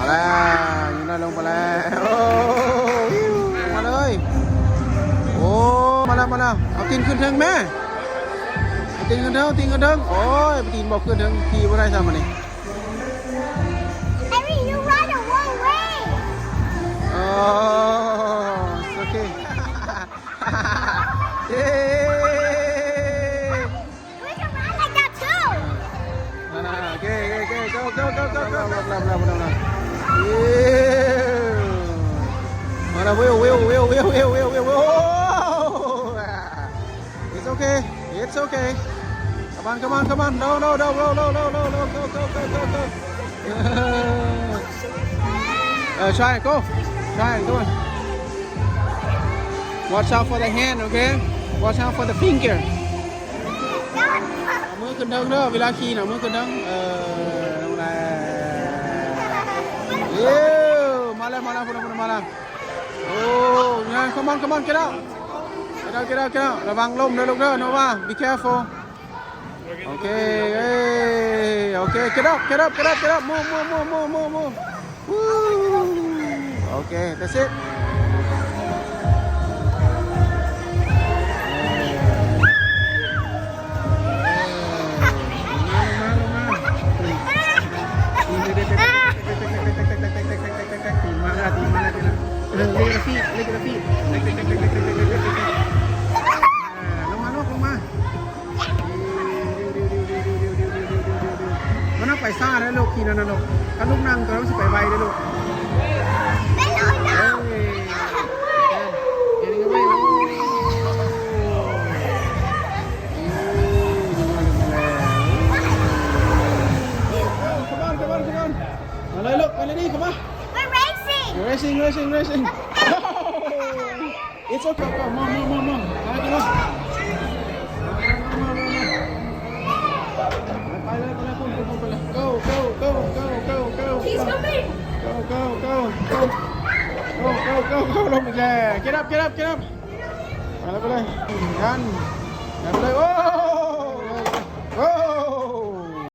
ແລ້ວ ຍິງໄດ້ລົງໄປແລ້ວ ໂອ້ ມາເລີຍ ໂອ້ ມາແລ້ວ ມາແລ້ວ ເອົາຕີນຂຶ້ນເທິງແມ່ ເອົາຕີນຂຶ້ນເທິງ ຕີນຂຶ້ນເທິງ ໂອ້ຍ ຕີນບໍ່ຂຶ້ນເທິງ ຂີ່ບໍ່ໄດ້ຊ້ຳບາດນີ້. Harry, you ride the wrong way. ໂອ້ it's okay. ເຢ້ We can ride like that too. ອ່າ ໂອເຄ ໂອເຄ ໂກ ໂກ ໂກ ໂກ ໂກ ເຢ້ ມາແລ້ວ ວິວ ວິວ ວິວ ໂອ້ it's okay, it's okay. Come on, come on, come on. No, no, no, no, no, no, no, no, go, go, go, go, go. ເອີ try, go. Try, go on. Watch out for the hand, okay? Watch out for the finger. ເອົາມືຂຶ້ນເທິງເດີ ເວລາຂີ່ນະ ເອົາມືຂຶ້ນເທິງ ເອີ ນັ້ນແຫຼະ ເອີ ມາແລ້ວ ມາແລ້ວ ພຸ້ນນະ ພຸ້ນນະ ມາແລ້ວ ໂອ້ ຍາ come on, come on, get out, get out, get out, get out. ລະວັງລົ້ມເດີລູກເດີ ໂນວາ be careful. ໂອເຄ ເອີ ໂອເຄ get up, get up, get up, get up. Move, move, move, move, move, move. Woo. ໂອເຄ that's it. ມາ ມາ ມາ ມາ ມາ ເອີ ເລກກະຟີດ ເລກກະຟີດ ເລກ ເລກ ເລກ ເລກ ເລກ ເລກ ເລກ ເລກ ອ່າ ລົງມາລູກ ລົງມາ ມັນຕ້ອງໄປຊ້າເດີລູກ ຂີ່ນັ້ນນະລູກ ຄັນລູກນັ່ງຕົວນັ້ນມັນຊິໄປໄວເດີລູກ ໄປເລີຍນະ ເອີ Come on, come on, come on. ມາເລີຍລູກ ມາເລີຍນີ້ ເຂົ້າມາ We're racing. Racing, racing, racing. It's okay. Come on, come on, come on. ມາ ມາ ມາ ມາ ໄປເລີຍ ໄປເລີຍ ປຸ້ນ ປຸ້ນ ປຸ້ນ ໄປເລີຍ Go, go, go, go, go, go. He's coming. Go, go, go, go. Go, go, go, go. ລົງອີກແລ້ວ Get up, get up, get up. ໄປເລີຍ ໄປເລີຍ ດັນ ດັນໄປເລີຍ ໂອ້ ໂອ້